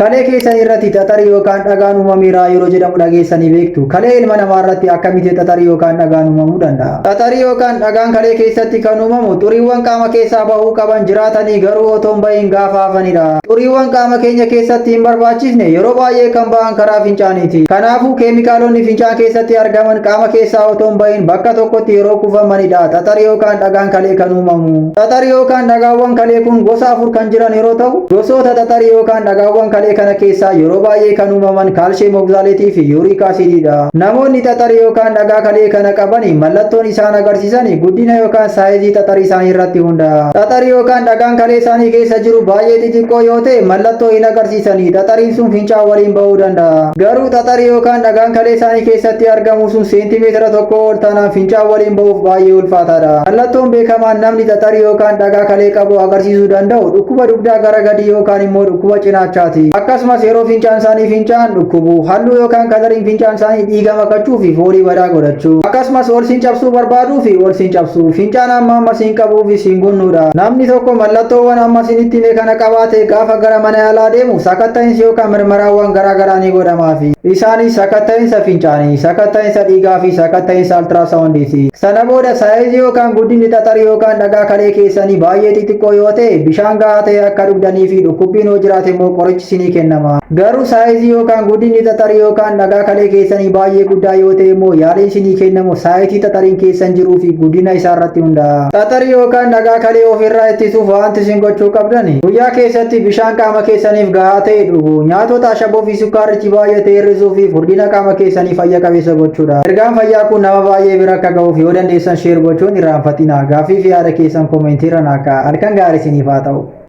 Kalee keessan irratti xaxarii yookaan dhagaan uumameera yeroo jedhamu dhageessanii beektu. Kalee ilma namaa irratti akkamitti xaxarii yookaan dhagaan uumamuu danda'a? Xaxarii yookaan dhagaan kalee keessatti kan uumamu xuriiwwan qaama keessaa bahuu qaban jiraatanii garuu otoo hin bahin gaafa hafanidha. Xuriiwwan qaama keenya keessatti hin barbaachisne yeroo baay'ee kan bahan karaa fincaaniiti. Kanaafuu keemikaalonni fincaan keessatti argaman qaama keessaa otoo hin bahin bakka tokkotti yeroo kuufamanidha xaxarii yookaan dhagaan kalee kan uumamu. Xaxarii yookaan dhagaawwan kalee kun gosa afur kan jiran yeroo ta'u, gosoota xaxarii yookaan dhagaawwan kalee kana keessaa yeroo baay'ee kan uumaman kaalsheem ogzaaleetii fi yuuriik asiidiidha. Namoonni xaxarii yookaan dhagaa kalee kana qaban mallattoon isaan agarsiisan guddina yookaan saayizii xaxarii isaanii irratti hundaa'a. Xaxarii yookaan dhagaan kalee isaanii keessa jiru baay'ee xixiqqoo yoo ta'e mallattoo hin agarsiisanii, xaxariin sun fincaan waliin bahuu danda'a. Garuu xaxarii yookaan dhagaan kalee isaanii keessatti argamu sun seentimeetira tokkoo ol taanaan fincaan waliin bahuuf baay'ee ulfaataadha. Mallattoon beekamaan namni xaxarii yookaan dhagaa kalee qabu agarsiisuu danda'u dhukkuba dugdaa gara gadii yookaan immoo dhukkuba cinaachaati. Akkasumas yeroo fincaan isaanii fincaan dhukkubu, halluu yookaan kalariin fincaan isaanii dhiiga makachuu fi foolii badaa godhachuu. Akkasumas ol siin cabsuu barbaaduu fi ol siin cabsuu, fincaan amma amma siin qabuu fi siin gunnuudha. Namni tokko mallattoowwan amma isinitti hime kana qabaate gaafa gara mana yaalaa deemu sakatta'insi yookaan mirmaraawwan garaa garaa ni godhamaafi. Isaanis sakatta'insa fincaanii, sakatta'insa dhiigaa fi sakatta'insa altiraasaawundiiti. Sana booda saayizii yookaan guddinni xaxarii yookaan dhagaa kalee keessanii baay'ee xixiqqoo yoo ta'e bishaan gahaa ta'e akka dhugdanii fi dhukkubbiin yoo jiraate immoo qorichi isinii kennama. Garuu saayizii yookaan guddinni xaxarii yookaan dhagaa kalee keessanii baay'ee guddaa yoo ta'e immoo yaaliin isinii kennamu saayitii xaxariin keessan jiruu fi guddina isaa irratti hundaa'a. Xaxarii yookaan dhagaa kalee ofirraa ittisuuf wanti isin gochuu qabdan guyyaa keessatti bishaan qaama keessaniif gahaa ta'e dhuguu, nyaatota ashaboo fi sukkaarrichi baay'ate hir'isuu fi furdina qaama keessanii fayya qabeessa gochuudha. Ergaan fayyaa kun nama baay'ee bira akka ga'uuf yoo dandeessan share gochuun irraanfatina. Gaaffii fi yaada keessan koomentii irra naa kaa'aa. Halkan gaarii isiniif haa ta'u.